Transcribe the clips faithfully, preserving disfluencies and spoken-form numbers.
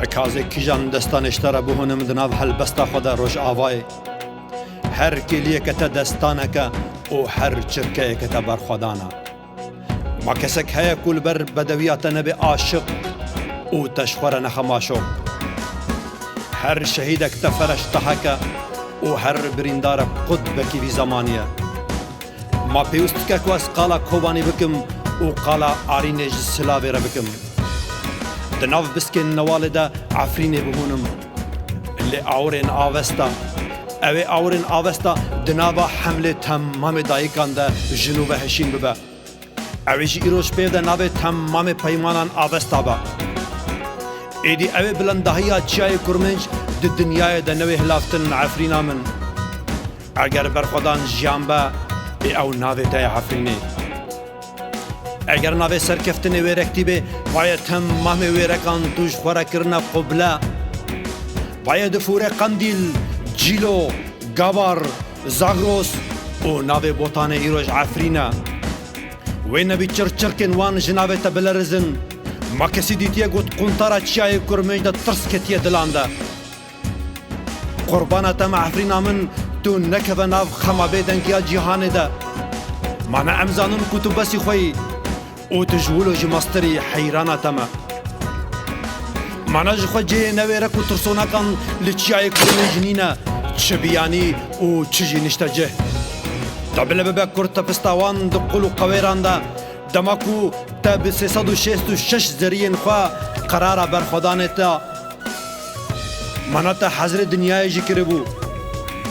Kazê kîjan destanê ji te re bihûnim di nav helbesta xwe de Rojavayê. Her kêliyeke te destaneke û her çirkeyeke te berxwedan e. Ma kesek heye ku li ber bedewiya te nebe aşiq û te ji xwe re nexe maşok? Her şehîdek te fereş teheke û her birîndarek qutbekî vî zemanî ye. Ma pêwîst dike ku ez qala Kobanî bikim û qala Arînê ji Silavê re bikim? Di nav biskên Newalê de Efrînê bihûnim. Lê awirên Avesta, ew ê awirên Avesta di nava hemlê temamê dayikan de ji nû ve hişîn bibe. Ew ê jî îroj pê de navê temamê peymanan Avesta be. Êdî ew ê bilindahiya çiyayê Kurmenc di dinyayê de newê hilavtin Efrîna min. Eger berxwedan jiyan be, ê ew navê te ye Efrînê. Eger navê serkeftinê wêrektî bê, vaye temamê wêrekan tu ji xwe re kirine quble. Vaye di fûrê Qendîl, Cîlo, Gabar, Zagros û navê Botanê îroj Efrîn e. Wê nebî çirçirkên wan ji navê te bilerizin. Ma kesî dîtiye got quntara çiyayê Kurmenc de tirs ketiye dilan de? Qurbana te me Efrîna min, tu nekeve nav xema bêdengiya cîhanê de. Ma ne em zanin ku tu besî xwe yî û tu ji wilo jî mestirî heyrana te me. Ma ne ji xwe cihê newêrek û tirsonakan li çiyayê Kurmenc nîne, çi biyanî û çi jî niştecih. Te bile bibe kurtepista wan di qul û qewêran de, dema ku te bi sê sed û şêst û şeş zeriyên xwe qerara berxwedanê te. Ma ne te hezrê dinyayê jî kiribû?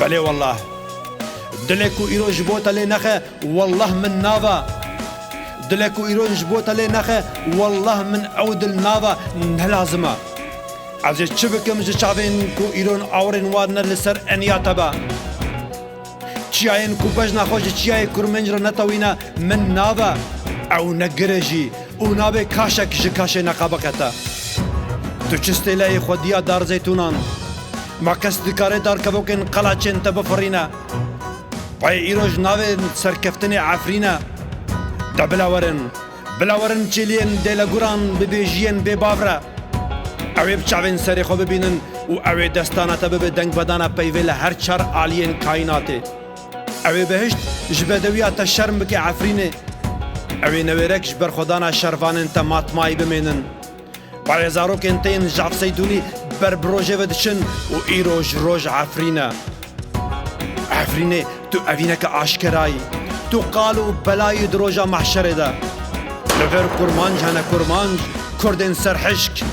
Belê wallah. Dilê ku îro ji bo te lê nexe, wallah min nava. Dilê ku îro ji bo te lê nexe, wallah min ew dil nava, ne lazim e. Ez ê çi bikim ji çavên ku îro awirên wan ne li ser eniya te be? Çiyayên ku bejna xwe ji çiyayê Kurmenc re netewîne, min nave. Ew ne gir e jî û nabe kaşek ji kaşê neqabeke te. Tu çi stêleyê xwediya dar zeytûnan? Ma kes dikare darkevokên qelaçên te bifirîne? Payê îroj navê serkeftinê Efrîn e. De bila werin, bila werin çêliyên dêleguran bi bêjiyên bêbav re. Ew ê bi çavên serê xwe bibînin û ew ê destana te bibe dengbedana peyvê li her çar aliyên kaînatê. Ew ê behişt ji bedewiya te şerm bike Efrînê. Ew ê newêrek ji berxwedana şervanên te matmayî bimênin. Payê zarokên te yên Jaf Zeytûnî ber bi rojê ve diçin û îro ji roj Efrîn e. Efrînê, tu evîneke aşkera yî. Tu qal û bela yî di roja mehşerê de. Li vir kurmanc hene kurmanc, kurdên serhişk,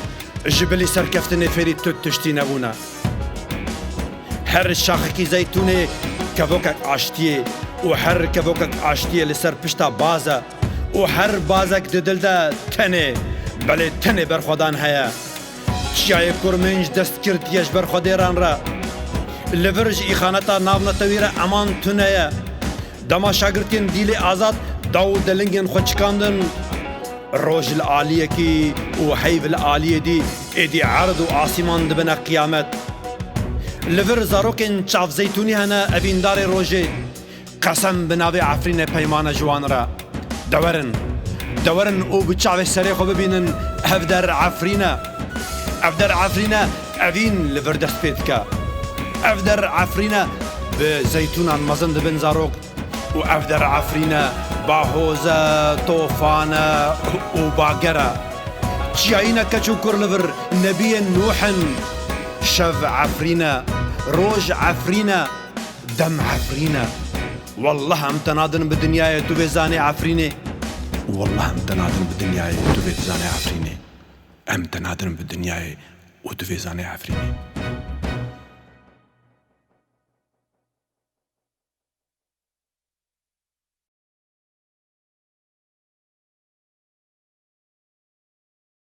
ji bilî serkeftinê fêrî tu tiştî nebûne. Her şaxekî zeytûnê kevokek aştiyê û her kevokek aştiyê li ser pişta baz e û her bazek di dil de tenê, belê tenê berxwedan heye. Çiyayê Kurmenc dest girtiye ji ber xwedêran re. Li vir ji îxaneta navnetewî re eman tune ye. Dema şagirtên dîlê azad daw û delingên xwe çikandin, roj li aliyekî û heyv li aliyê dî, êdî erd û asîman dibine qiyamet. Li vir zarokên çav zeytûnî hene evîndarê rojê. Qesem bi navê Efrînê peymane ji wan re. De werin, de werin û bi çavê serê xwe bibînin, ev der Efrîn e. Ev der Efrîn e, evîn li vir dest pê dike. Ev der Efrîn e, bi zeytûnan mezin dibin zarok. Û ev der Efrîn e, bahoz e, tofan e û bager e. Çiyayî ne keç û kur li vir, nebiyên Nûh in. Şev Efrîn e, roj Efrîn e. Dem Efrîn e. Wallah em te nadin bi dinyayê tu vê zanê Efrînê. Wallah em te nadin bi dinyayê tu vê zanê Efrînê. Em te nadin bi dinyayê û tu vê zanê Efrînê.